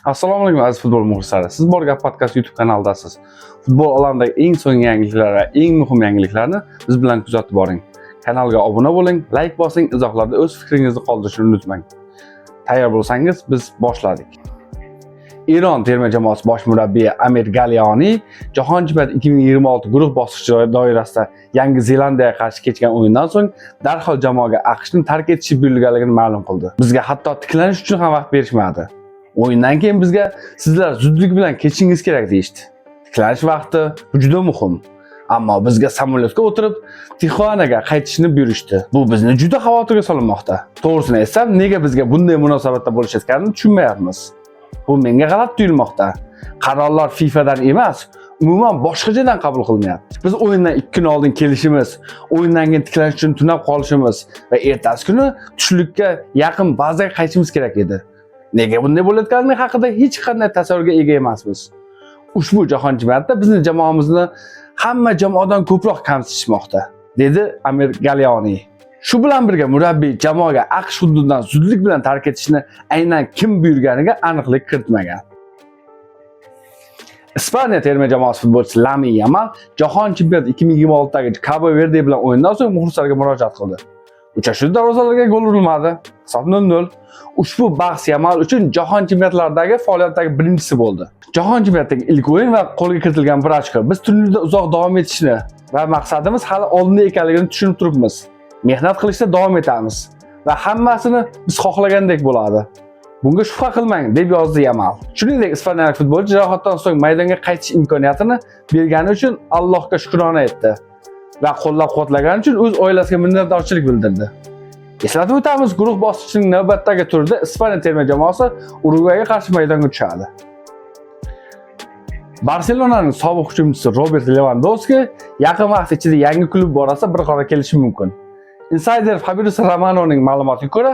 Assalomu alaykum, aziz futbol muxlislari. Siz Bor gap podkast YouTube kanalidasiz. Futbol olamidagi eng so'nggi yangiliklar va eng muhim yangiliklarni biz bilan kuzatib boring. Kanalga obuna bo'ling, layk bosing, izohlarda o'z fikringizni qoldirishni unutmang. Tayyor bo'lsangiz, biz boshladik. Eron terma jamoasi bosh murabbiyi Amir Galiani Jahon chempionati 2026 guruh bosqichi doirasida Yangi Zelandiyaga qarshi kechgan o'yindan so'ng darhol jamoaga AQShni tark etishi buyurilganligini ma'lum qildi. "Bizga hatto tiklanish uchun ham vaqt berishmadi. O'yindan keyin bizga 'Sizlar zudlik bilan ketishingiz kerak' deyishdi. Tiklanish vaqti bu juda muhim. Ammo bizga samolyotga o'tirib Tixuanaga qaytishni buyurishdi. Bu bizni juda xavotirga solinmoqda. To'g'risini aytsam, nega bizga bunday munosabatda bo'lishayotganini tushunmayapmiz. Bu menga g'alati tuyulmoqda. Qarorlar FIFAdan emas, umuman boshqa joydan qabul qilinyapti. Biz o'yindan 2 kun oldin kelishimiz, o'yindan keyin tiklanish uchun tunab qolishimiz va ertasi kuni tushlikka yaqin bazaga qaytishimiz kerak edi. Nega bunday bo'layotganligi haqida hech qanday tasavvurga ega emasmiz. Ushbu jahon chempionatida bizni jamoamizni hamma jamoadan ko'proq kamsitishmoqda", dedi Amir Galiani. Shu bilan birga murabbiy jamoaga AQSh hududidan zudlik bilan tark etishni aynan kim buyurganiga aniqlik kiritmagan. Ispaniya terma jamoasi futbolchisi Lamin Yamal Jahon chempionati 2026dagi Cabo Verde bilan o'yindan so'ng muxlislarga murojaat qildi. Uchrashuvda darvozalarga gol urilmadi. Hisob 0-0. Ushbu bahs Yamal uchun jahon chempionatlaridagi faoliyatidagi birinchisi bo'ldi. Jahon chempionatidagi ilk o'yin va qo'lga kiritilgan bir ochko. Biz turnirda uzoq davom etishni va maqsadimiz hali oldinda ekanligini tushunib turibmiz. Mehnat qilishda davom etamiz va hammasini biz xohlagandek bo'ladi. Bunga shubha qilmang", deb yozdi Yamal. Shuningdek, ispaniyalik futbolchi jarohatdan so'ng maydonga qaytish imkoniyatini bergani uchun Allohga shukrona etdi va qo'llab-quvvatlagani uchun o'z oilasiga minnatdorchilik bildirdi. Eslatib o'tamiz, guruh bosqichining navbatdagi turida Ispaniya terma jamoasi Urugvayga qarshi maydonga tushadi. Barselonaning sobiq hujumchisi Robert Levandovski yaqin vaqt ichida yangi klub borasida bir qarorga kelishi mumkin. Insider Fabrizio Romanoning ma'lumotiga ko'ra,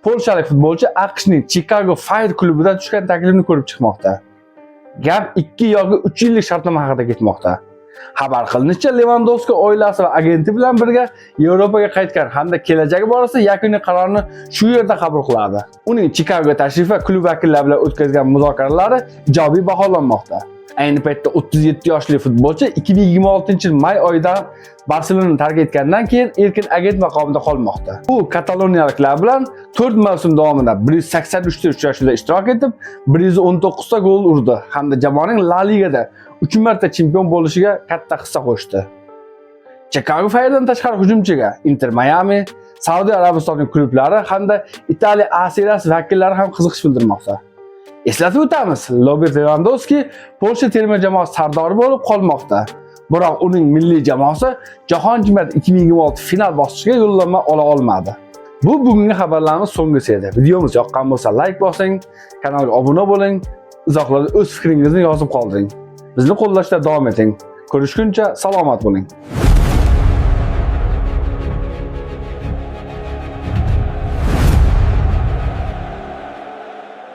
polshalik futbolchi AQShning Chicago Fire klubidan tushgan taklifni ko'rib chiqmoqda. Gap 2 yoki 3 yillik shartnoma haqida ketmoqda. Xabar qilinishicha, Levandovski oilasi va agenti bilan birga Yevropaga qaytgan hamda kelajagi borasida yakuniy qarorni shu yerda qabul qiladi. Uning Chikago tashrifi va klub vakillari bilan o'tkazgan muzokaralari ijobiy baholanmoqda. Ayni paytda 37 yoshli futbolchi 2026 yil may oyidan Barselonani tark etgandan keyin erkin agent maqomida qolmoqda. U kataloniyaliklar bilan 4 mavsum davomida 183 ta uchrashuvda ishtirok etib, 119 ta gol urdi hamda jamoaning La Ligada 3 marta chempion bo'lishiga katta hissa qo'shdi. Chicago Fire'dan tashqari hujumchiga Inter Miami, Saudiya Arabistonining klublari hamda Italiya A seriyasi vakillari ham qiziqish bildirmoqda. Eslatib o'tamiz, Robert Lewandowski Polsha terma jamoasi sardori bo'lib qolmoqda. Biroq uning milliy jamoasi Jahon chempionati 2026 final bosqichiga yo'llanma ola olmadi. Bu bugungi xabarlarimiz so'nggisi edi. Videomiz yoqqan bo'lsa, layk bosing, kanalga obuna bo'ling, izohlarda o'z fikringizni yozib qoldiring. Bizni qo'llashda davom eting. Ko'rishguncha salomat bo'ling.